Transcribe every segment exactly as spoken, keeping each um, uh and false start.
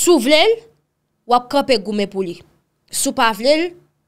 Si w vle l, w ap kanpe goumen pou li. Si w pa vle l,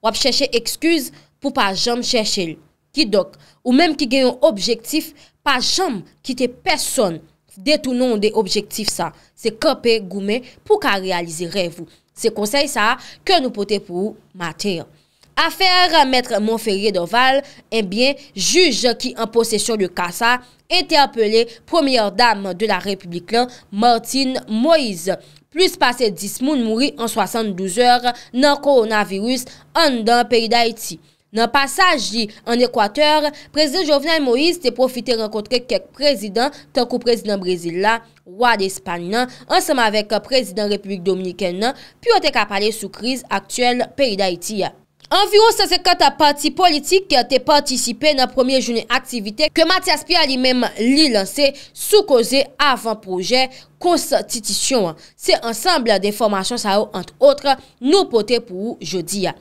w ap chèche ekskiz pou pa janm chèche l. Kidonk, ou menm ki gen yon objektif, pa janm kite pèsonn detounen w de objektif sa. Se kanpe goumen pou w ka reyalize rèv ou. Se konsèy sa a ke nou pote pou ou maten an. Afè Mèt Monferrier Dorval, ebyen, jij ki an posesyon de ka sa entèpele Premyè Dam de la Repiblik lan, Martine Moïse, plis pase dis moun mouri an swasanndouz è nan kowonaviris anndan peyi Dayiti. Nan pasaj li ann Ekwatè, Prezidan Jovenel Moïse te pwofite rankontre kèk prezidan, tankou prezidan Brezil la, wa Despay nan, ansanm avèk prezidan Repiblik Dominikèn nan, pou yo te ka pale sou kriz aktyèl peyi Dayiti a. Anviwon san senkant pati politik te patisipe nan premye jounen aktivite ke Mathias Pierre li menm li lanse sou koze avan pwojè konstitisyon an. Se ansanm de enfòmasyon sa yo, ant ot, nou pote pou ou jodi a.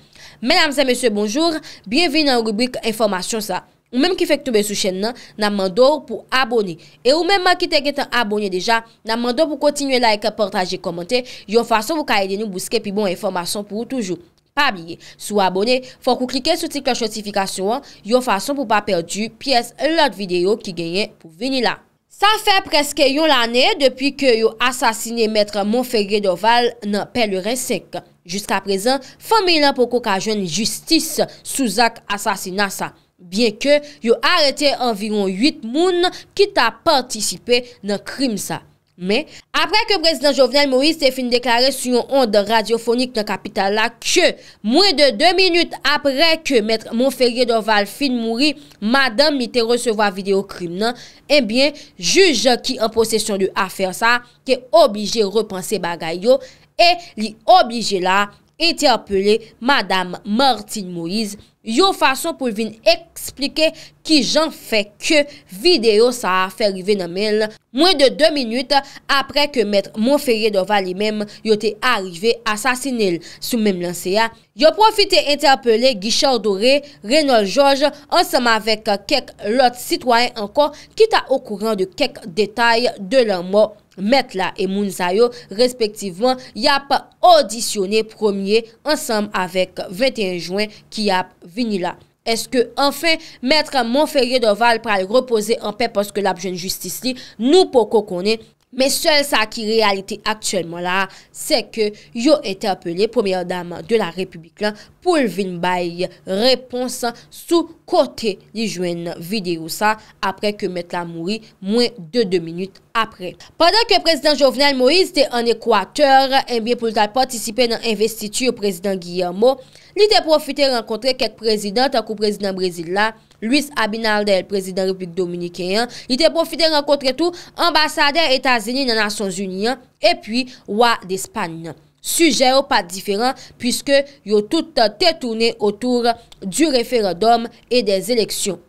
Medam e mesye, bonjou, byenvini nan ribrik enfòmasyon sa. Ou menm ki fèk tonbe sou chèn nan, n ap mande w pou abone. E ou menm ki te gentan abone deja, n ap mande w pou kontinye like, pataje, kòmante, yon fason pou ka ede nou bouske pi bon enfòmasyon pou ou toujou. Pa bliye, si w abone, fòk ou klike sou ti klòch notifikasyon an, yon fason pou pa pèdi pyès lòt videyo ki genyen pou vini la. Sa fè prèske yon lane depi ke yo asasine Mèt Monferrier Dorval nan Pèleren senk. Jiskaprezan, fanmiy lan poko ka jwenn jistis sou zak asasina sa, byenke yo arete anviwon uit moun ki ta patisipe nan krim sa. Men, apre ke Prezidan Jovenel Moïse te fin deklare sou yon ond radyofonik nan kapital la ke mwen de de minit apre ke Mèt Monferrier Dorval fin mouri, madanm li te resevwa videyo krim nan, ebyen, jij ki an posesyon de afè sa te oblije repanse bagay yo e li oblije la entèpele Madam Martine Moïse yon fason pou l vin eksplike kijan fè ke videyo sa a fè rive nan men l mwen de de minit apre ke Mèt Monferrier Dorval li menm yo te arive asasine l. Sou menm lanse a, yo pwofite entèpele Guichard Doré, Renold Georges, ansanm avèk kèk lòt sitwayen ankò ki ta okouran de kèk detay de lanmò mèt la e moun sa yo, respektivman, y ap odisyone premye ansanm avèk venteyen jen ki ap vini la. Èske, anfen, Mèt Monferrier Dorval pral repoze anpè paske l ap jwenn jistis li? Nou poko konnen. Men sèl sa ki reyalite aktyèlman la, se ke yo entèpele Premyè Dam de la Repiblik lan pou l vin bay repons sou kote li jwenn videyo sa, apre ke mèt la mouri mwen de de minit apre. Pandan ke Prezidan Jovenel Moïse te ann Ekwatè, ebyen, pou l t al patisipe nan envestiti Prezidan Guillermo, li te pwofite rankontre kèk prezidan, tankou Prezidan Brezil la, Luis Abinader, Prezidan Repiblik Dominiken an, li te pwofite rankontre tou anbasadè Etazini nan Nasyonzini an, epi wa Despay nan. Sijè yo pa t diferan, piske yo tout te tounen otou du référendum et des élections.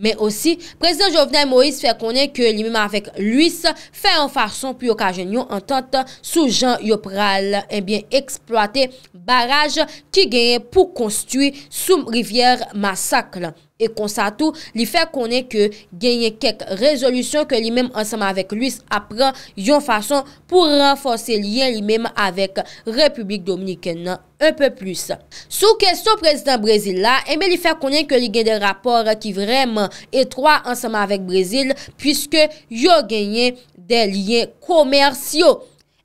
Men osi, Prezidan Jovenel Moïse fè konnen ke li menm avèk Luis fè yon fason pou yo ka jwenn yon antant sou jan yo pral, ebyen, eksplwate baraj ki genyen pou konstwi sou rivyè Masak lan. E konsa tou, li fè konnen ke genyen kèk rezolisyon ke li menm ansanm avèk Luis ap pran yon fason pou ranfòse lyen li menm avèk Repiblik Dominikèn nan un peu plus. Sou kesyon prezidan Brezil la, ebyen, li fè konnen ke li gen de rapò ki vrèman etwa ansanm avèk Brezil, piske yo genyen de lyen komèsyo.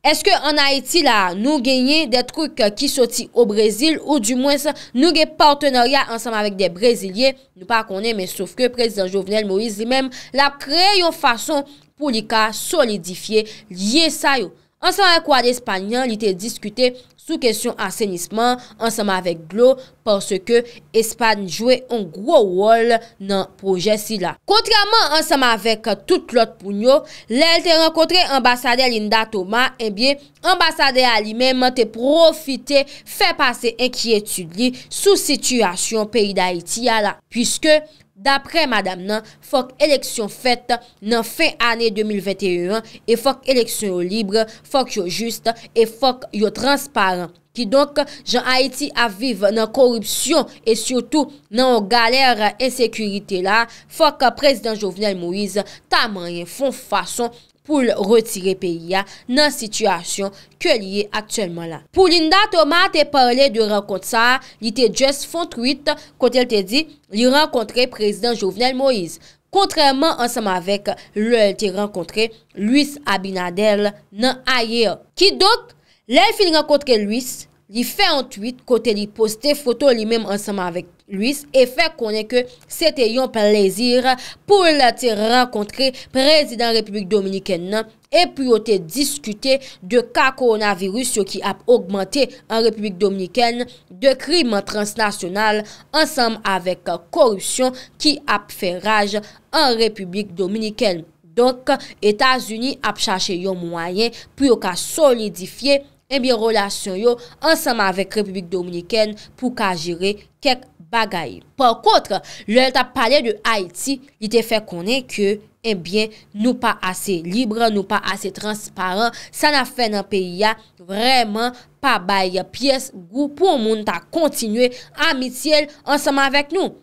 Èske ann Ayiti la, nou genyen de trik ki soti o Brezil, ou dimwens nou gen patenarya ansanm avèk de Brezilyen? Nou pa konnen, men sof ke prezidan Jovenel Moïse li menm, l ap kreye yon fason pou li ka solidifye lyen sa yo. Ansanm avèk wa Despay an, li te diskite sou kesyon asenisman ansanm avèk dlo, paske Espay jwe yon gwo wòl nan pwojè sila. Kontrèman ansanm avèk tout lòt moun yo, lè l te rankontre anbasadè Linda Thomas, ebyen, anbasadè a li menm te pwofite fè pase enkyetid li sou sitiyasyon peyi Dayiti a la, piske, daprè madanm nan, fòk eleksyon fèt nan fen ane de mil venteyen an, e fòk eleksyon yo lib, fòk yo jis, e fòk yo transparan. Kidonk, jan Ayiti ap viv nan koripsyon e sitou nan yon galè ensekirite la, fòk prezidan Jovenel Moïse ta manyen fon fason pou l retire peyi a nan sitiyasyon ke li ye aktyèlman la. Pou Linda Thomas te pale de rankont sa a, li te just fon tweet kote l te di li rankontre prezidan Jovenel Moïse, kontrèman ansanm avèk lè l te rankontre Luis Abinader nan ayè. Kidonk, lè l fin rankontre Luis, li fè yon tweet kote li poste foto li menm ansanm avèk Luis e fè konnen ke se te yon plezi pou l te rankontre prezidan Repiblik Dominikèn nan e pou yo te diskite de ka kowonaviris yo ki ap ogmante an Repiblik Dominikèn, de krim transnasyonal ansanm avèk koripsyon ki ap fè raj an Repiblik Dominikèn. Donk, Etazini ap chache yon mwayen pou yo ka solidifye, ebyen, relasyon yo ansanm avèk Repiblik Dominikèn pou ka jere kèk bagay. Pakont, lè l t ap pale de Ayiti, li te fè konnen ke, ebyen, nou pa ase lib, nou pa ase transparan. Sa n ap fè nan peyi a vrèman pa bay pyès gou pou yon moun ta kontinye amitye l ansanm avèk nou.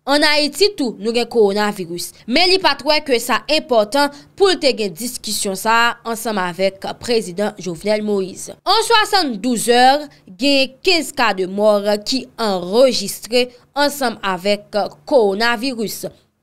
An Ayiti tou, nou gen kowonaviris. Men li pa t wè ke sa enpòtan pou l te gen diskisyon sa a ansanm avèk prezidan Jovenel Moïse. An swasanndouz è, gen kenz ka de mò ki anrejistre ansanm avèk kowonaviris.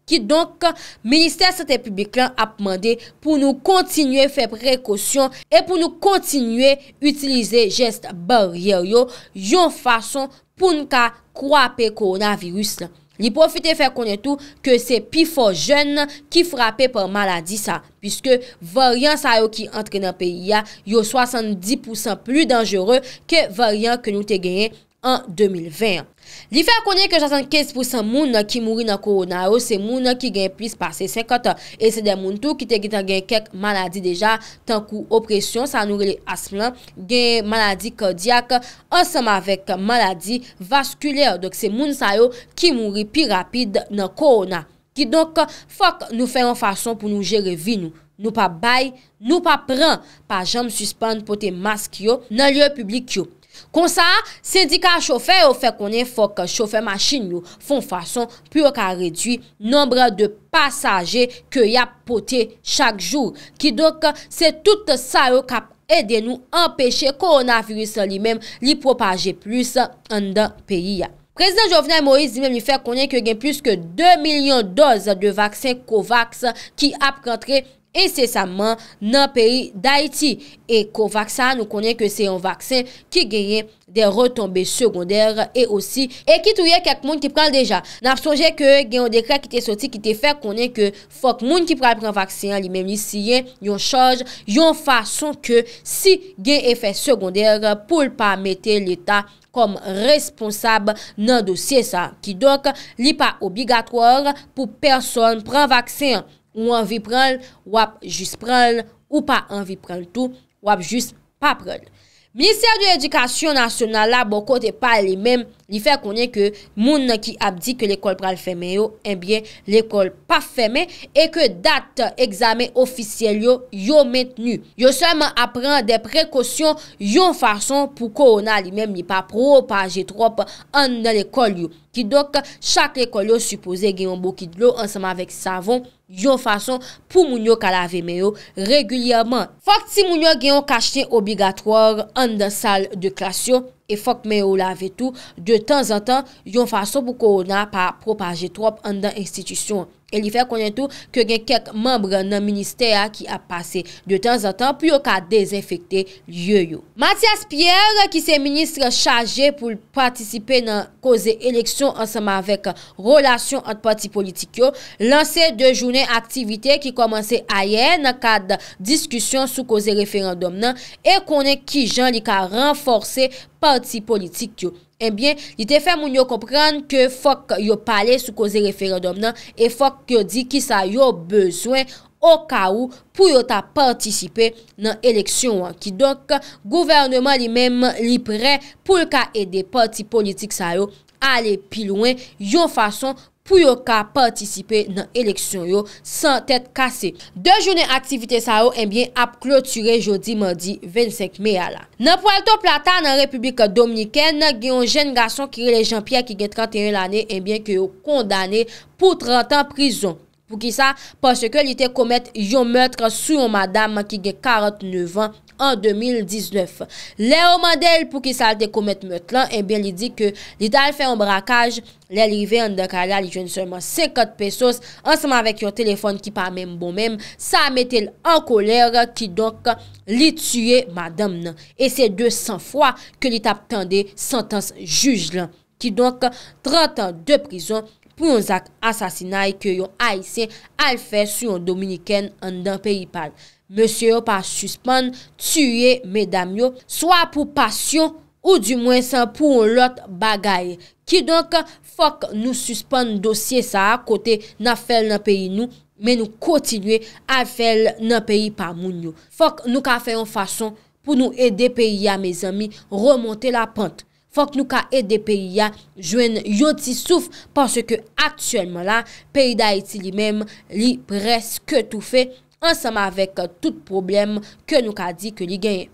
Kidonk, Ministè Sante Piblik lan ap mande pou nou kontinye fè prekosyon e pou nou kontinye itilize jès baryè yo yon fason pou n ka kwape kowonaviris lan. Li pwofite fè konnen tou ke se pifò jèn ki frape pa maladi sa, piske varyan sa yo ki antre nan peyi a, yo swasanndis pousan pli danjere ke varyan ke nou te genyen an de mil ven an. Li fè konnen ke swasannkenz pousan moun ki mouri nan kowona yo se moun ki gen plis pase senkant an, e se de moun tou ki te gentan gen kèk maladi deja, tankou opresyon, sa nou rele asm lan, gen maladi kadyak, ansanm avèk maladi vaskilè. Donk, se moun sa yo ki mouri pi rapid nan kowona. Kidonk, fòk nou fè yon fason pou nou jere vi nou. Nou p ap bay, nou p ap pran. Pa janm sispann pote mask yo nan lye piblik yo. Konsa, sendika chofè yo fè konnen fòk chofè machin yo fè yon fason pou yo ka redui nonb de pasaje ke y ap pote chak jou. Kidonk, se tout sa yo k ap ede nou anpeche kowonaviris lan li menm li pwopaje plis anndan peyi a. Prezidan Jovenel Moïse li menm li fè konnen ke gen plis ke de milyon dòz de vaksen COVAX ki ap rantre ensesamman nan peyi Dayiti. E COVAX sa, nou konnen ke se yon vaksen ki genyen de retonbe segondè e osi, e ki touye kèk moun ki pran l deja. N ap sonje ke gen yon dekrè ki te soti ki te fè konnen ke fòk moun ki pral pran vaksen an li menm li siyen yon chaj, yon fason ke si gen efè segondè pou l pa mete Leta kòm responsab nan dosye sa. Kidonk, li pa obligatwa pou pèsonn pran vaksen an. Ou anvi pran l, w ap jis pran l, ou pa anvi pran l tou, w ap jis pa pran l. Ministè de Ledikasyon Nasyonal la, bò kote pa l li menm, li fè konnen ke moun ki ap di ke lekòl pral fèmen yo, ebyen, lekòl p ap fèmen e ke dat egzamen ofisyèl yo, yo mentni. Yo sèlman ap pran de prekosyon yon fason pou kowona li menm li pa pwopaje twòp anndan lekòl yo. Kidonk, chak lekòl yo sipoze gen yon bokit dlo ansanm avèk savon, yon fason pou moun yo ka lave men yo regilyèman. Fòk timoun yo gen yon kachnen obligatwa anndan sal de klas yo, e fòk men yo lave tou de tanzantan, yon fason pou kowona pa pwopaje twòp anndan enstitisyon an. E li fè konnen tou ke gen kèk manm nan ministè a ki ap pase de tanzantan pou yo ka dezenfekte lye yo. Mathias Pierre, ki se minis chaje pou l patisipe nan koze eleksyon ansanm avèk relasyon ant pati politik yo, lanse de jounen aktivite ki kòmanse ayè nan kad diskisyon sou koze referandòm nan e konnen kijan li ka ranfòse pati politik yo. Ebyen, li te fè moun yo konprann ke fòk yo pale sou koze referandòm nan e fòk yo di kisa yo bezwen okawou pou yo ta patisipe nan eleksyon an. Kidonk, gouvèneman li menm, li prè pou l ka ede pati politik sa yo ale pi lwen yon fason pou yo ka patisipe nan eleksyon yo san tèt kase. De jounen aktivite sa yo, ebyen, ap klotire jodi madi vennsenk me a la. Nan Puerto Plata, nan Repiblik Dominikèn, gen yon jèn gason ki rele Jean Pierre ki gen tranteyen lane, ebyen, ke yo kondane pou trant an prizon. Poukisa? Paske li te komèt yon mèt sou yon madanm ki gen karant nèf an an de mil diznèf. Lè yo mande l poukisa l te komèt mèt lan, ebyen, li di ke li t al fè yon brakaj. Lè li rive anndan kay la, li jwenn sèlman senkant pesos ansanm avèk yon telefòn ki pa menm bon menm. Sa mete l an kolè, kidonk li tiye madanm nan. E se de san fwa ke li t ap tande santans jij lan. Kidonk, trant an de prizon pou yon zak asasinay ke yon Ayisyen al fè sou yon Dominikèn anndan peyi pa l. Mesye yo pa sispann tiye medam yo, swa pou pasyon, oudimwens pou yon lòt bagay. Kidonk, fòk nou sispann dosye sa a kote n ap fè l nan peyi nou, men nou kontinye al fè l nan peyi pa moun yo. Fòk nou ka fè yon fason pou nou ede peyi a, mezanmi, remonte lapant. Fòk nou ka ede peyi a jwenn yon ti souf, paske aktyèlman la, peyi Dayiti li menm, li prèske toufe, ansanm avèk tout pwoblèm ke nou ka di ke li genyen.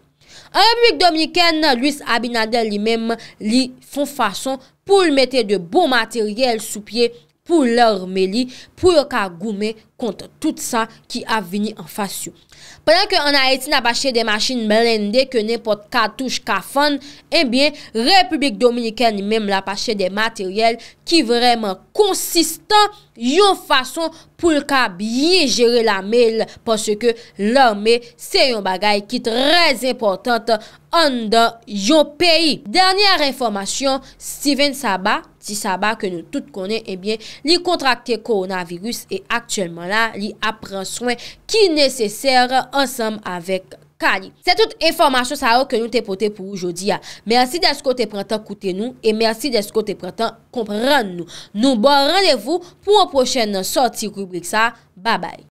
An Repiblik Dominikèn, Luis Abinader li menm, li fè yon fason pou l mete de bon materyèl sou pye pou lame li, pou yo ka goumen kont tout sa ki ap vini anfas yo. Pandan ke ann Ayiti n ap achte de machin blende ke nenpòt katouch ka fann, ebyen, Repiblik Dominikèn li menm l ap achte de materyèl ki vrèman konsistan, yon fason pou l ka byen jere lame l, paske lame se yon bagay ki trè enpòtan anndan yon peyi. Dènyè enfòmasyon, Steven Saba, Ti Saba ke nou tout konnen, ebyen, li kontrakte kowonaviris e aktyèlman la, li ap pran swen ki nesesè ansanm avèk ka li. Se tout enfòmasyon sa yo ke nou te pote pou ou jodi a. Mèsi dèske w te pran tan koute nou e mèsi dèske w te pran tan konprann nou. Nou ba w randevou pou yon pwochèn sòti ribrik sa. Babay.